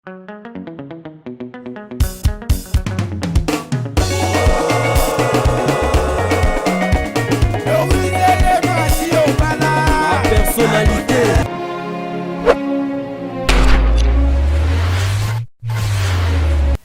Personnalité.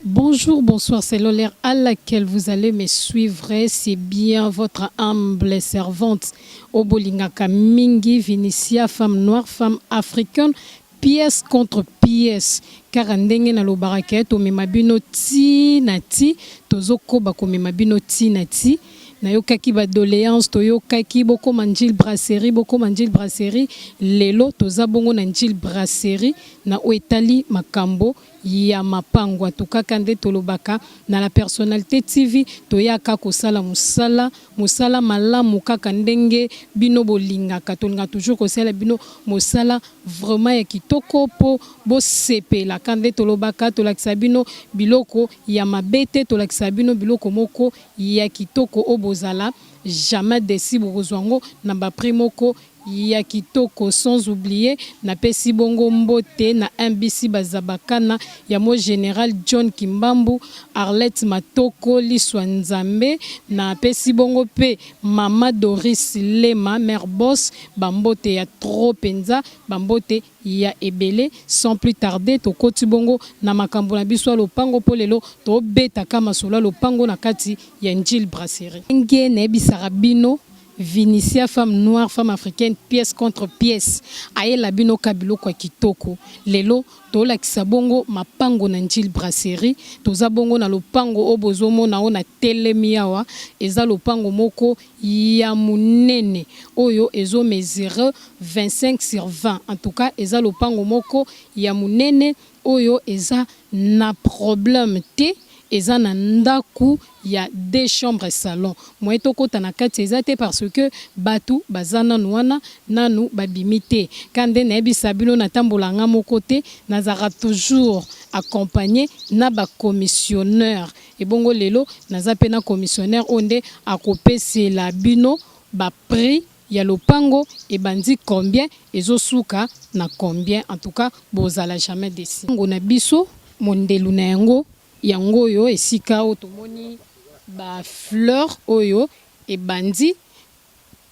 Bonjour, bonsoir, c'est l'heure à laquelle vous allez me suivre. C'est bien votre humble servante Obolingaka Mingi, Vinicia, femme noire, femme africaine, pièce contre pièce. Kaka ndenge nalobaka ke tomema bino ti na ti, tozokoba komema bino ti na ti. Nayokaki ba doléance, toyokaki bokoma Njili Brasserie, bokoma Njili Brasserie. Lelo toza bongo na Njili Brasserie na oyo etali makambo ya mapango. Kaka nde tolobaka na la Personnalité TV, toyaka kosala mosala, mosala malamu kaka ndenge bino bolingaka. Tolingaka toujours kosala bino mosala vraiment ya kitoko po bosepela. Kaka nde tolobaka, tolakisa bino biloko ya mabe te, tolakisa bino biloko moko ya kitoko oyo bozala jamais déçu, bokozwa yango na ba prix moko ya kitoko. Sans oublier, napesi bongo mbote na MBC Bazabakana ya mo général John Kimbambu, Arlette Matoko Liswa Nzambe, napesi bongo pe Mama Doris Lema, mère boss, bambote ya trop penza, bambote ya ebele. Sans plus tarder, tokoti bongo na makambo na biso ya lopango po lelo tobetaka masolo ya lopango na kati ya Njili Brasserie. Nge nayebisaka bino Vinicia, femme noire, femme africaine, pièce contre pièce, ayela bino ka biloko ya kitoko. Lelo tolakisa bongo mapango na Njili Brasserie. Toza bongo na lopango oyo bozomona oyo na telemi awa, eza lopango moko ya monene oyo ezo mesure 25 sur 20. En tout cas eza lopango moko ya monene oyo eza na problème te, eza na ndaku ya 2 chambres salon. Moyen tokota na kati eza te parce que batu baza nanu wana, nanu babimi te. Ka nde nayebisa bino natambola nga moko te, nazalaka toujours accompagné na ba commissionnaire. Ebongo lelo naza pe na commissionnaire oyo nde akopesela bino ba prix ya lopango ebandi combien, ezosuka na combien. En tout cas bozala jamais déçu. Ngo na biso mondelu na yango yango oyo esika oyo tomoni ba fleur oyo ebandi.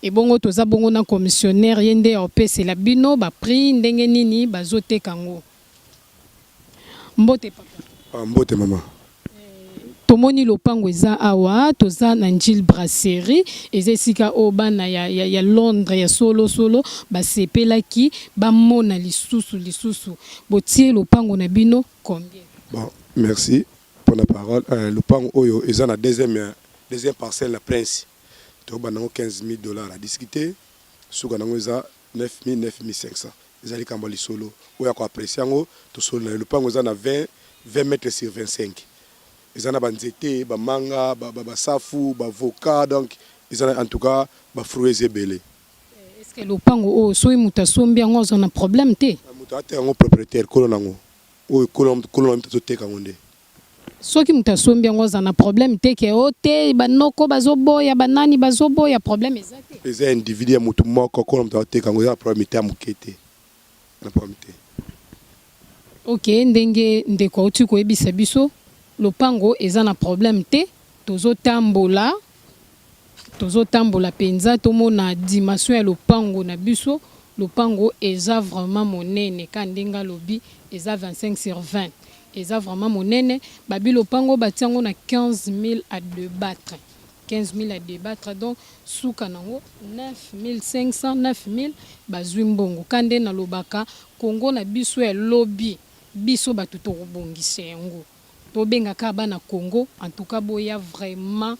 Ebongo toza bongo na commissionnaire, ye nde apesela bino ba prix ndenge nini bazoteka yango. Mbote papa. Ah, mbote mama. Tomoni lopango eza awa, toza na Njili Brasserie, eza esika oyo bana ya Londres ya solo solo basepelaki bamona lisusu lisusu. Botie lopango na bino combien? Bon, merci pour la parole. Lopango oyo eza na deuxième parcelle na Prince. Tobanda ngo 15 000 $ à discuter. Suka nango eza 9000, 9500. Eza likambo ya lisolo oyo ako apprécier yango tosolo na lopango. Eza na 20 mètres sur 25. Eza na banzete, bamanga, basafu, bavoka, donc eza na, en tout cas ba fruits eza ebele. Est-ce que lopango oyo soki moto asombi yango aza na problème te? Moto ateka yango, propriétaire kolo nango oyo, kolo na moto azoteka yango nde. Soki moto asombi yango aza na problème te ke o te banoko bazoboya, banani bazoboya, problème eza te? Eza individu ya motu moko, kolo moto azoteka yango, eza na problème te, ya moke te, na problème te. Ok, ndenge ndeko auti koyebisa biso, lopango eza na problème te. Tozotambola, tozotambola mpenza, tomona dimension ya lopango na biso. Lopango eza vraiment monene, ka ndenge alobi eza 25 sur 20, eza vraiment monene. Babi lopango batia yango na 15 000 à débattre, 15 000 à débattre, donc suka nango 9 500, 9 000, bazwi mbongo. Ka nde nalobaka, Kongo na biso ya lobi, biso bato tokobongisa yango. Tobengaka bana Congo, en tout cas boya vraiment,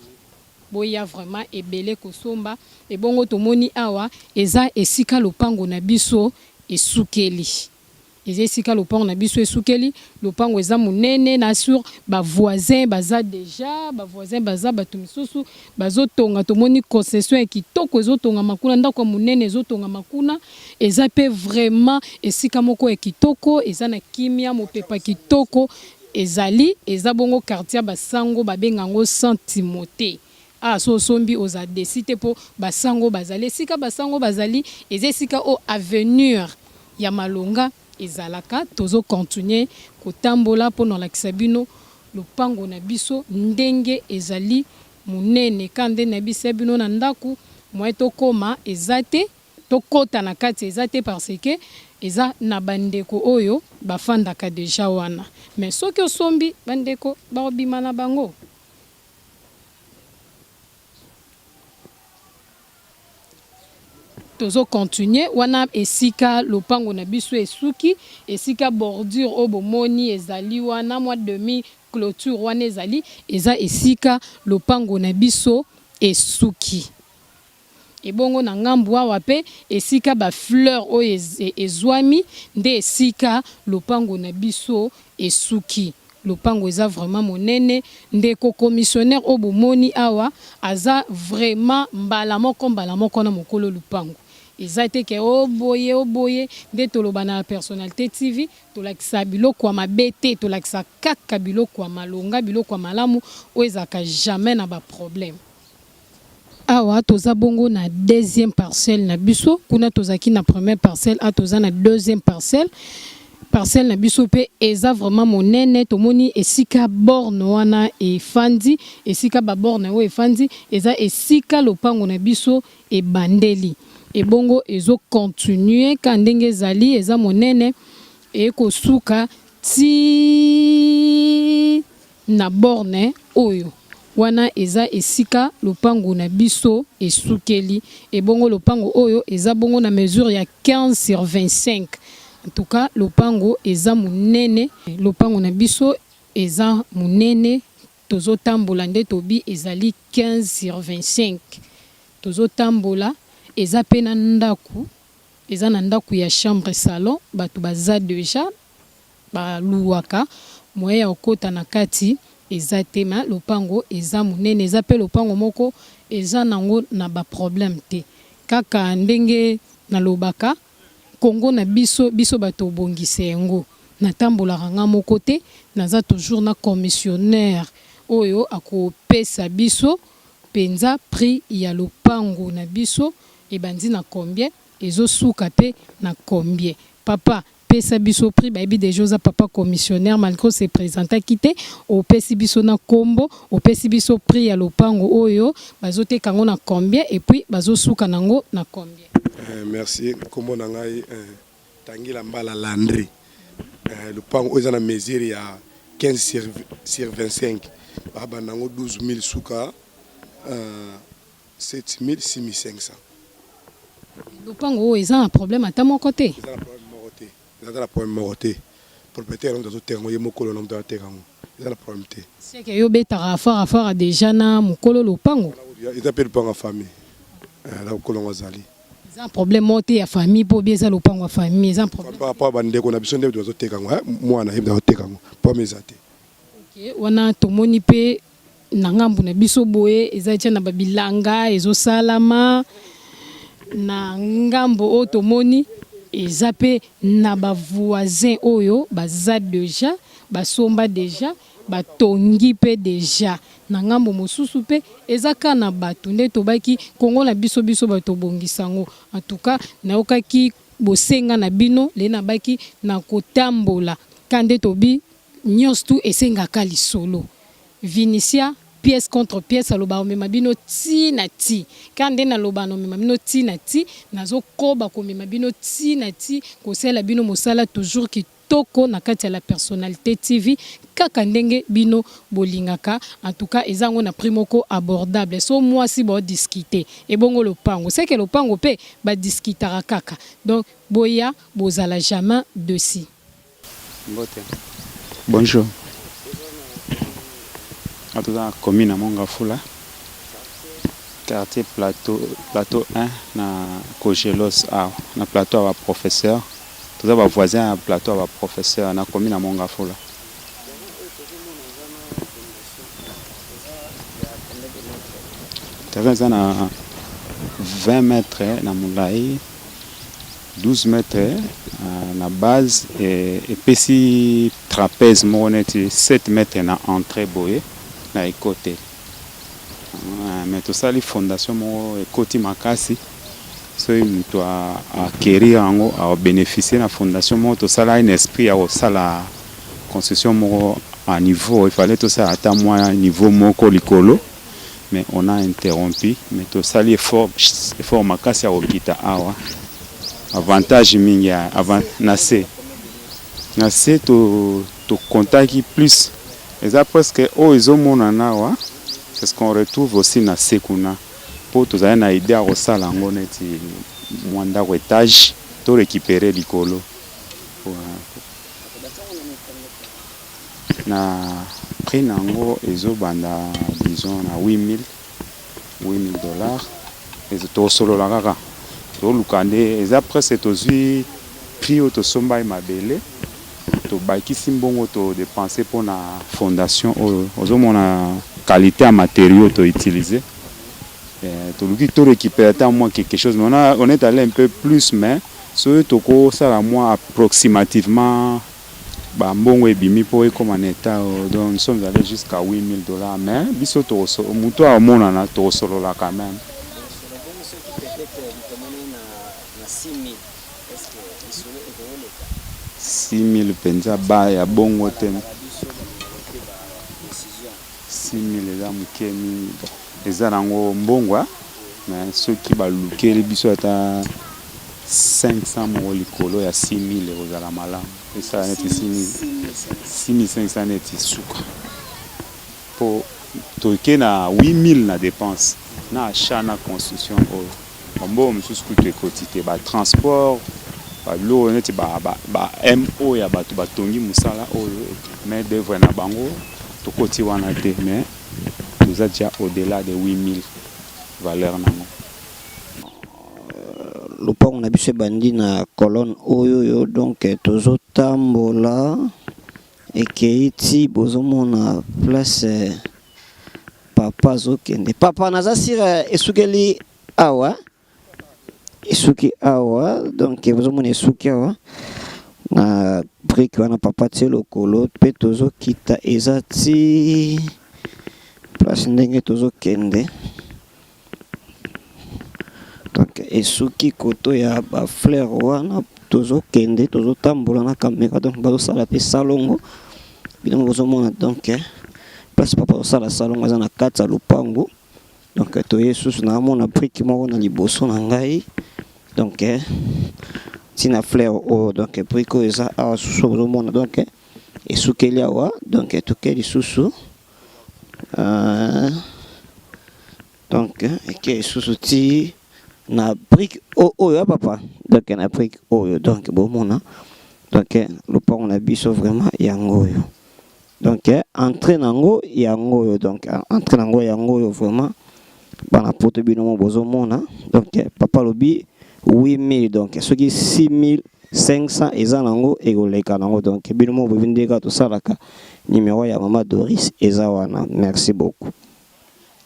boya vraiment ebele kosomba. Ebongo tomoni awa eza esika lopango na biso esukeli, eza esika lopango na biso esukeli. Lopango eza monene na sur ba voisin baza déjà, ba voisin baza, bato misusu bazotonga. Tomoni concession ya kitoko ezotongama kuna, ndako ya monene ezotongama kuna. Eza mpe vraiment esika moko ya kitoko, eza na kimia, mopepa kitoko ezali. Eza bongo quartier ya basango, babenga yango Saint Timothée. Ah, so osombi oza déçu te mpo basango bazali esika basango bazali, eza esika oyo avenir ya malonga. Ezalaka tozo continuer kotambola mpo nalakisa bino lopango na biso ndenge ezali monene. Ka nde nayebisa bino na ndako moyen tokoma eza te, tokota na kati eza te parce que eza na bandeko oyo bafandaka dejà wana. Mais soki osombi bandeko bakobima na bango. Tozo continuer wana esika lopango na biso esuki, esika bordure oyo bomoni ezali wana mwa demi cloture wana ezali, eza esika lopango na biso esuki. Ebongo na ngambu awa pe esika ba fleurs oyo ezwami nde esika lopango na biso esuki. Lopango eza vraiment monene ndeko commissionnaire oyo bomoni awa aza vraiment mbala moko mbala moko na mokolo lupango eza te ke oh boye oh boye nde toloba na personnalite TV tolakisa biloko ya mabe te tolakisa kaka biloko ya malonga biloko ya malamu oyo ezalaka jamais na ba problème. Awa toza bongo na deuxième parcelle na biso kuna tozalaki na première parcelle awa toza na deuxième parcelle parcelle na biso pe eza vraiment monene tomoni esika borne wana efandi esika ba borne oyo efandi eza esika lopango na biso ebandeli ebongo ezo continuer ka ndenge ezali eza monene ekosuka ti Na borne oyo. Wana eza esika lopango na biso esukeli. Ebongo lopango oyo eza bongo na mesure ya 15 sur 25. En tout cas lopango eza munene. Lopango na biso eza munene tozo tambola nde tobi ezali 15 sur 25. Tozo tambola eza pe na ndaku eza na ndaku ya chambre salon batu baza dejà. Ba louaka moyen ya kokota na kati eza te mais lopango eza munene eza pe lopango moko eza nango na ba problème te kaka ndenge na lobaka Congo na biso biso batu tobongisa yango na tambolaka nga moko te naza toujours na commissionnaire oyo ako pesa biso penza prix ya lopango na biso ebandi na combien ezo suka pe na combien papa Pesa biso prix bayebi dejà oza papa commissionnaire malgre o se presentaki te opesi biso na kombo opesi biso prix ya lopango oyo bazo teka yango na combien et puis bazo suka na ngo na combien. Eh merci kombo na ngai eh, Tangila Mbala Landry eh, lopango oyo eza na mesure ya 15 sur, sur 25 babanda yango 12000 suka eh, 7000 6500. Lopango oyo eza na problème ata moko te? Eza na problème moko te. Eza ata na problème moko te. Propriétaire moto azoteka yango ye mokolo na moto ateka yango. Eza na problème te. C'est que yo betaka fara fara dejà na mokolo lopango? Eza pe lopango ya famille. Eh, na mokolo yango azali. Eza na problème moko te ya famille po bien eza lopango ya famille, eza na problème. Par rapport ba ndeko na biso nde bazoteka yango, eh, mwana ye moto azoteka yango. Problème eza te. Ok, wana tomoni pe Na ngambu na biso boye eza dejà na ba bilanga ezo salama na ngambo oyo tomoni eza pe na ba voisin oyo baza dejà basomba dejà batongi pe dejà na ngambo mosusu pe eza kaka na batu nde tobaki Congo na biso biso batu tobongisa yango en tout cas nayokaki bosenga na bino le nabaki nakotambola ka nde tobi nionso tout esengaka lisolo Vinicia pièce contre pièce aloba omema bino ti na ti ka nde na loba na omema bino ti na ti nazo koba komema bino ti na ti kosalela bino mosala toujours kitoko na kati ya la personnalite TV kaka ndenge bino bolingaka en tout cas eza yango na prix moko abordable so muasi bao discuter ebongo lopango seke lopango pe ba discutaka kaka donc boya bozala jamais dessus. Mbote. Bonjour. Awa toza na commune ya Mont-Ngafula, quartier plateau, plateau 1 na Cogelos awa na plateau ya ba professeurs. Toza ba voisins ya plateau ya ba professeurs na commune ya Mont-Ngafula. Terrain eza na 20 mètres na molayi. 12 mètres na base epesi trapèze moko neti 7 mètres na entrée boye na ekoteli mais tosali fondation moko ekoti makasi. Soki moto a acquerir yango, a beneficier na fondation moko tosala un esprit ya kosala construction moko à niveau. Il fallait tosala ata mwa niveau moko likolo, mais on a interrompu. Mais tosali effort makasi ya kokita awa. Avantage mingi ya na se na se, tokontaki plus, eza presque oyo ezomonana awa, c'est ce qu'on retrouve aussi na se kuna, mpo tozali na idée ya kosala yango neti mwa ndako étage, to récupérer likolo na prix na yango ezobanda, disons, na 8000 $. Tosolola kaka, toluka nde eza presque tozwi prix oyo tosomba ye mabele, tobakisi mbongo todépenser mpona fondation oyo ozomona, qualité ya matériaux toutiliser. Toluki to récupérer ata mwa quelque chose, mais on est allé un peu plus. Mais soki tokosala mwa approximativement bambongo ebimi mpo ekóma na état, donc nous sommes allés jusqu'à 8000 $. Mais biso moto amonana, tokosolola quand même. Bongo soki peut-être tomoni na 6000, est-ce que lisolo ekokoleka? 6000 mpenza ba ya bongo te. Biso te ba décision. 6000 eza moke mingi. Bon, eza nango mbongo, mais soki balukeli biso ata 500 moko likolo ya 6000, ekozala malamu. Esala neti 6500, neti suka, mpo toke na 8000 na dépense na achat na construction oyo. Bambongo mosusu kutu ekoti te, batransport, babiloko neti ba mo ya bato batongi mosala oyo, main d'œuvre na bango, tokoti wana te. Mais toza déjà au-delà de 8000 valeur nango. Lopango na biso ebandi na colonne oyo oyo, donc tozotambola, ekei ti bozomona place papa azokende. Papa, naza sûr esukeli awa, esuki awa. Donc bozomona esuki awa na brique wana papa tie lokolo, mpe tozokita, eza ti place ndenge tozokende. Donc esuki koto ya bafleur wana. Tozokende, tozotambola na caméra. Donc bazosala mpe salongo, bino bozomona. Donc place papa azosala salongo eza na kati ya lopango. Donc toye susu, naamona brique moko na liboso na ngai, donc ntina fleur oyo. Donc brique oyo eza awa susu, bozomona. Donc esukeli awa. Donc toke lisusu, donc eke lisusu ti na brique oyo ya papa, donc na brique oyo. Donc bomona, donc lopango na biso vraiment yango oyo. Donc entrée nango yango oyo, donc entrée nango yango oyo. Vraiment, bana poto, bino mo bozomona. Donc papa alobi 8000, donc soki 6500 eza nango, ekoleka nango. Donc bino mo boyebi ndenge tosalaka. Numéro ya mama Doris eza wana. Merci beaucoup.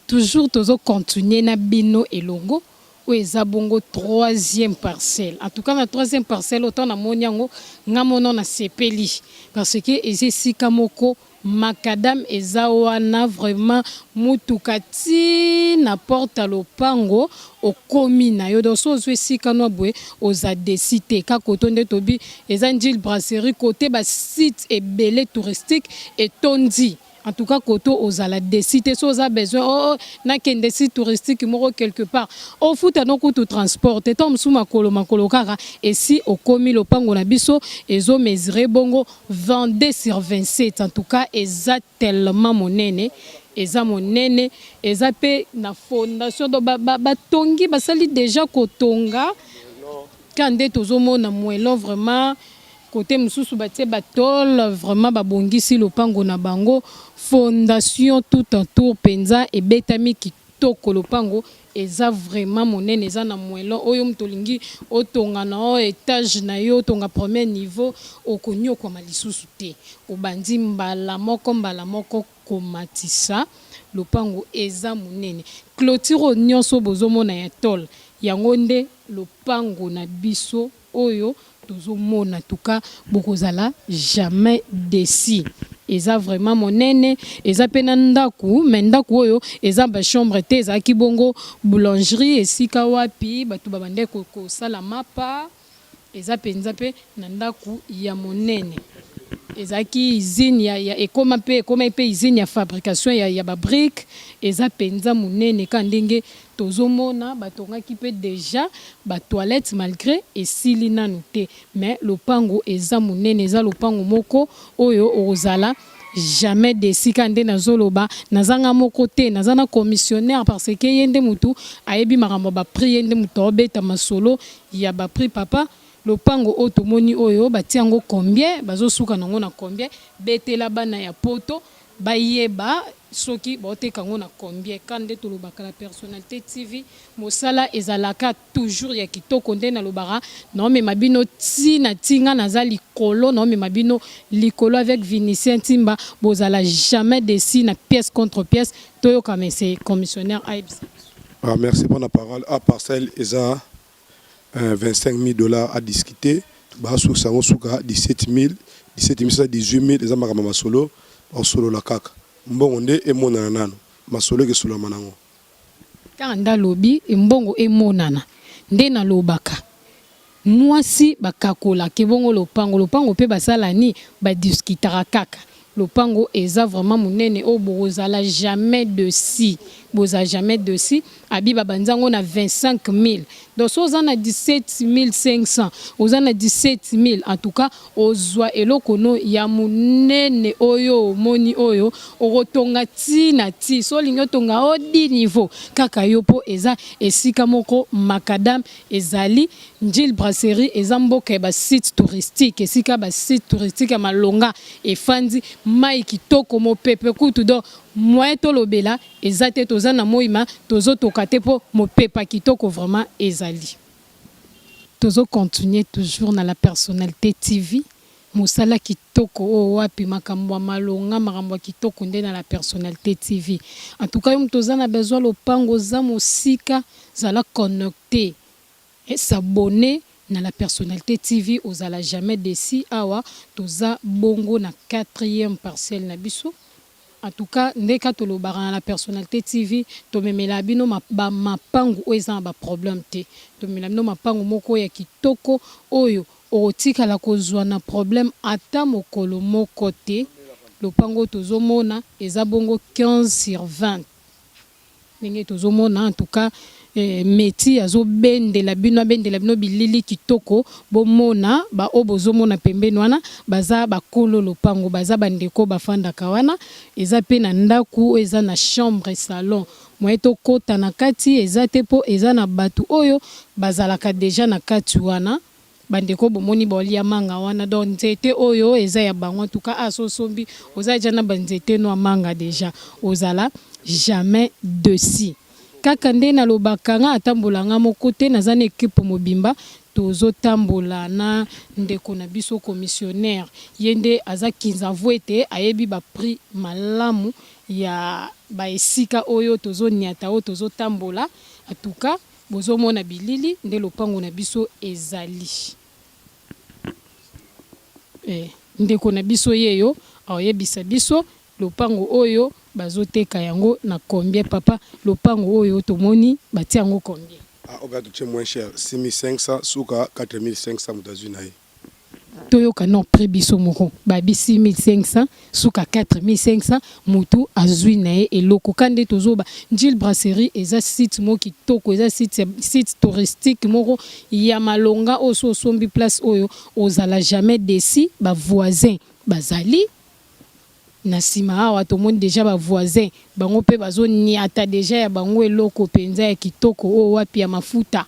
Toujours tozocontinue na bino elongo. Oyo eza bongo troisième parcelle. En tout cas, na troisième parcelle, autant namoni yango nga mono nasepeli, parce que eza esika moko macadam eza wana. Vraiment, mutuka ti na porte ya lopango, okomi na yo. Donc so ozwa esika no boye, oza déçu te. Kaka oto nde tobi eza Ndjili Brasserie, côté basite ebele touristique etondi. En tout cas, koto ozala déçu te. So oza besoin, oh, nakende site touristique moko quelque part, ofuta no kutu transport te, to mosusu makolo makolo kaka, esi okomi. Lopango na biso ezomesurer bongo 22 sur 27. En tout cas, eza tellement monene, eza monene, eza mpe na fondation. Donc batongi, basali déjà kotonga ka nde tozomona moellon. Vraiment, côté mosusu batie batôle. Vraiment, babongisi lopango na bango, fondation tout autour mpenza ebetami kitoko. Lopango eza vraiment monene, eza na moellon oyo moto olingi otonga na o étage na yo, otonga premier niveau, okonyokwama lisusu te. Obandi mbala moko mbala moko komatisa. Lopango eza monene. Clôture oyo nyonso bozomona ya tôle, yango nde lopango na biso oyo tozomona. Tuka bokozala jamais déçu. Eza vraiment monene, eza pe na ndaku mais ndaku oyo eza ba chambre te, ezalaki bongo boulangerie esika wapi batu ba bandaki kosala mapa, eza penza pe na ndaku ya monene. Ezalaki usine ya ya ekoma pe ekomaki pe usine ya fabrication ya ya ba briques, eza penza monene kaka ndenge tozo mona, batongaki pe dejà ba toilettes malgre esili nanu te. Mais lopango eza munene eza lopango moko oyo okozala jamais deçu kaka nde nazo loba naza nga moko te naza na commissionnaire parce que ye nde mutu ayebi makambo ya ba prix ye nde mutu azo beta masolo ya ba prix papa lopango oyo tomoni oyo batie yango combien bazo suka nango na combien betela bana ya poto Bayeba soki baoteka yango na combien ka nde tolobaka la personnalite TV mosala ezalaka toujours ya kitoko nde nalobaka naomema bino ti na ti nga naza likolo naomema bino likolo avec Vinicien Ntimba bozala jamais deçu na pièce contre pièce toyoka monsieur commissionnaire ayebisa biso. Ah merci pona parole ah parcelle eza 25000 dollars à discuter ba sukisa yango suka 17000 17500 18000 eza makambo ya masolo bakosolola kaka mbongo nde emonana nanu masolo ekesolama nango. Kaka nde alobi mbongo emonana nde nalobaka muasi bakakolaka ebongo lopango lopango pe basala nini ba discutaka kaka Lopango eza vraiment munene oyo bokozala jamais dessus bozala jamais dessus abi ba bandi yango na 25000 donc soki oza na 17500 oza na 17000 en tout cas ozua eloko no ya munene oyo omoni oyo okotonga ti na ti soki olingi otonga o 10 niveau kaka yo po eza esika moko macadam Ezali Ndjili Brasserie eza mboka ya ba sites touristiques, esika ba sites touristiques ya malonga efandi, mayi kitoko, mopepe kutu donc moyen tolobela eza te, toza na moyi ma tozo toka te po mopepe ya kitoko vraiment ezali. Tozo continuer toujours na la personnalite TV, mosala kitoko oyo wapi, makambo ya malonga, makambo ya kitoko nde na la personnalite TV. En tout cas yo moto oza na besoin ya lopango, oza mosika, zala connecte et s'abonner na la personnalite TV ozala jamais deçu, awa toza bongo na quatrième parcelle na biso. En tout cas nde ka tolobaka na la personnalite TV tomemelaka bino ba mapangu oyo eza na ba problème te, tomemela bino mapangu moko ya kitoko oyo Okotikala kozua na problème ata mokolo moko te, lopango oyo tozo mona eza bongo 15 sur 20 ndenge tozo mona en tout cas Metty azo bendela bino abendela bino bilili kitoko bomona ba oyo bozo mona pembeni wana baza ba kolo lopango baza ba ndeko bafandaka wana eza pe na ndaku oyo eza na chambre salon moyen tokota na kati eza te po eza na batu oyo bazalaka dejà na kati wana Ba ndeko bomoni baolia manga wana donc nzete oyo eza ya bango en tout cas awa soki osombi oza dejà na ba nzete no ya manga dejà ozala jamais dessus kaka nde nalobaka nga atambola nga moko te naza na equipe mobimba tozo tambola na ndeko na biso commissionnaire ye nde aza kinzavuete ayebi ba prix malamu ya ba esika oyo tozo niata oyo tozo tambola en tout cas Bozo mona bilili nde lopango na biso ezali. Eh ndeko na biso yeyo aoyebisa biso lopango oyo bazo teka yango na combien papa lopango oyo tomoni batie yango combien? Ah oyo totie moins cher 6500 suka 4500 moto azui na ye. Toyoka nao prix biso moko babi 6500 suka 4500 mutu azui naye eloko ka nde tozoba ndjil brasserie eza site moko kitoko eza site site touristique moko ya malonga oyo soki osombi place oyo ozala jamais deçu ba voisin bazali na sima awa tomoni dejà ba voisin bango pe bazo niata dejà ya bango eloko penza ya kitoko oyo wapi ya mafuta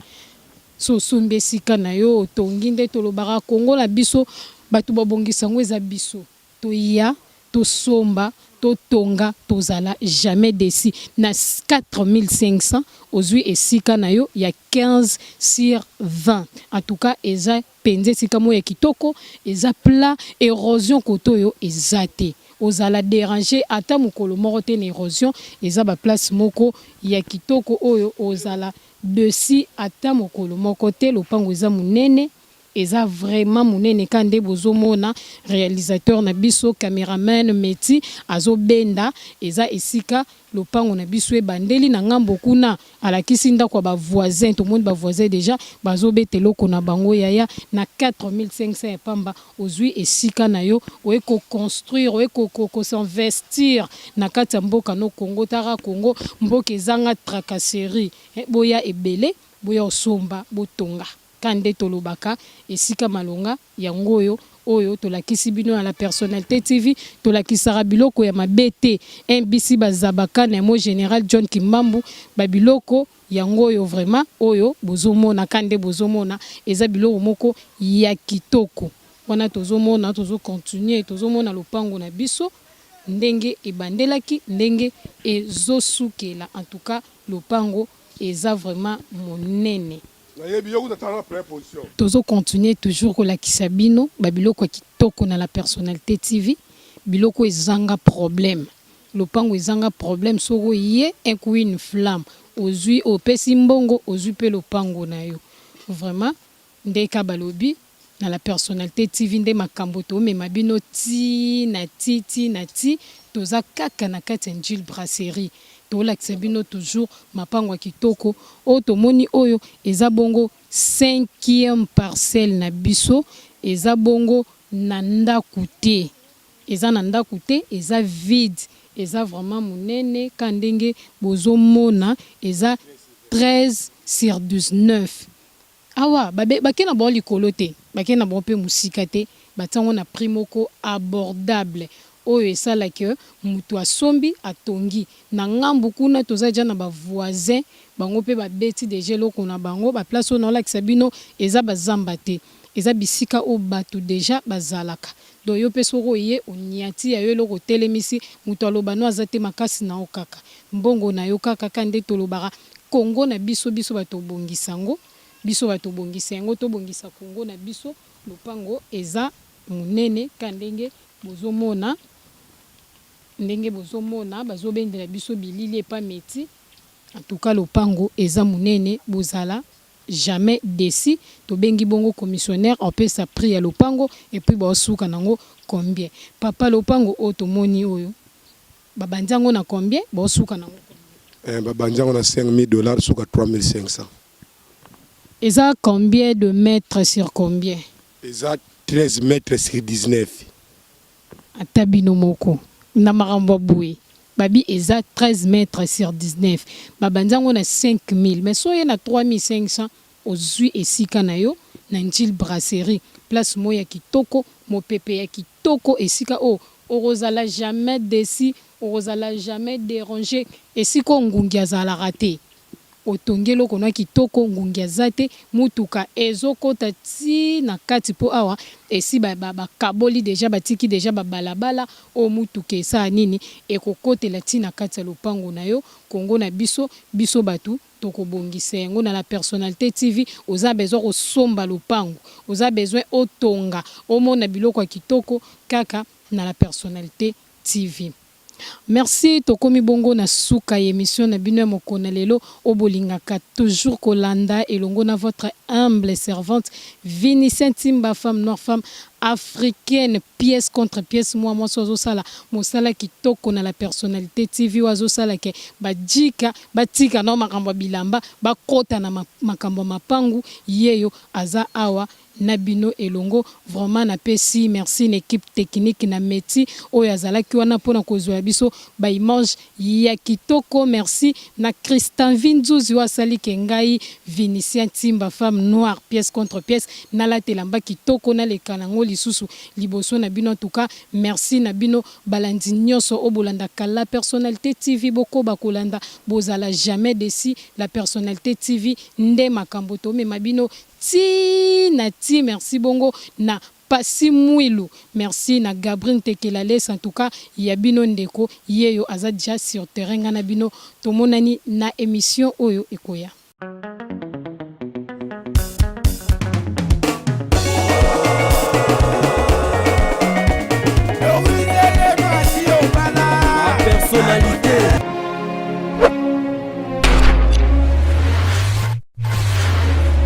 Soki osombi esika na yo otongi nde tolobaka Congo na biso batu babongisa yango eza biso toya tosomba totonga tozala jamais deçu na 4500 ozui esika na yo ya 15 sur 20 en tout cas eza penza esika moko ya kitoko eza plat erosion kote oyo eza te ozala derange ata mokolo moko te na erosion eza ba place moko ya kitoko oyo ozala Dessus ata mokolo moko te lopango eza munene Eza vraiment munene ka nde bozo mona realisateur na biso cameraman Meti azo benda eza esika lopango na biso ebandeli na ngambo kuna alakisi ndako ya ba voisin tomoni ba voisin dejà bazo beta eloko na bango yaya na 4500 ya pamba ozui esika na yo oye ko construire oye ko ko s'investir na kati ya mboka no Congo tara Congo mboka ezanga tracasserie boya ebele boya osomba botonga. Ka nde tolobaka esika malonga yango oyo oyo tolakisi bino na la personnalite TV tolakisaka biloko ya mabe te NBC bazabaka na mo general John Kimbambu ba biloko yango oyo vraiment oyo bozo mona ka nde bozo mona eza biloko moko ya kitoko wana tozo mona tozo continuer tozo mona lopango na biso ndenge ebandelaki ndenge ezo sukela en tout cas lopango eza vraiment monene. Nayebi yo kutu ata na première position. Tozo continuer toujours kolakisa bino ba biloko ya kitoko na la personnalite TV, biloko ezanga problème, lopango ezanga problème soki oye un coup une flamme ozui opesi mbongo ozui pe lopango na yo vraiment nde ka balobi na la personnalite TV nde makambo tomema bino ti na ti ti na ti toza kaka na kati ya Ndjili brasserie tolakisa bino toujours mapango ya kitoko oyo tomoni oyo eza bongo cinquième parcelle na biso eza bongo na ndaku te eza na ndaku te eza vide eza vraiment munene ka ndenge bozo mona eza 13 sur 19 Awa ba bake na bango likolo te, bake na bango pe musika te, batie yango na prix moko abordable oyo esala que mutu asombi atongi. Na ngambu kuna toza dejà na ba voisins bango pe babeti dejà eloko na bango, ba place oyo naolakisa bino eza ba zamba te, eza bisika oyo batu dejà bazalaka. Donc yo pe soki oye oniati ya yo eloko otelemisi, mutu aloba no aza te makasi na yo kaka, mbongo na yo kaka, kaka nde tolobaka Congo na biso biso bato tobongisa yango biso bato tobongisa yango tobongisa Congo na biso lopango eza munene ka ndenge bozo mona ndenge bozo mona bazo bendela biso bilili epa meti en tout cas lopango eza munene bozala jamais deçu tobengi bongo commissionnaire opesa prix ya lopango et puis bao suka nango combien papa lopango oyo tomoni oyo Ba bandi yango na combien? Bao suka nango combien? Eh ba bandi yango na 5000 dollars suka 3500. Eza combien de mètres sur combien? Eza 13 mètres sur 19. Ata bino moko na makambo ya boye babi eza 13 mètres sur 19 ba bandi yango na 5000 mais soki oye na 3500 ozui esika na yo na ndjili brasserie place moko ya kitoko mopepe ya kitoko esika oyo Okozala jamais deçu, okozala jamais derange, esika oyo ngungi azalaka te, otongi eloko na kitoko, ngungi aza te, mutuka ezo kota ti na kati po awa esi ba bakaboli dejà, batiki dejà ba balabala oyo mutuka esala nini, ekokotela ti na kati ya lopango na yo, Congo na biso, biso batu toko bongisa yango na la personnalite TV, oza besoin kosomba lopango, oza besoin otonga, omona biloko ya kitoko kaka na la personnalite TV. Merci tokomi bongo na suka ya emission na bino ya mokolo na lelo oyo bolingaka toujours kolanda elongo na votre humble servante Vinicien Ntimba femme noire femme africaine pièce contre pièce mua mwasi oyo azosala mosala kitoko na la personnalite TV oyo azosala ke ba djika batika nao makambo ya bilamba bakota na makambo ya mapangu yeyo aza awa na bino elongo vraiment na pesi merci na equipe technique na Metty oyo azalaki wana pona kozua biso ba image ya kitoko merci na Christenvie Nzuzi oyo asali ke ngai Vinicien Ntimba femme noire pièce contre pièce nalata elamba kitoko naleka nango lisusu liboso na bino en tout cas merci na bino balandi nioso oyo bolandaka la personnalite TV bokoba kolanda bozala jamais deçu la personnalite TV nde makambo tomema bino Ti na ti merci bongo na Passy Muilu merci na Gabri Ntekelales en tout cas ya bino ndeko yeyo aza dejà sur terrain nga na bino tomonani na emission oyo ekoya.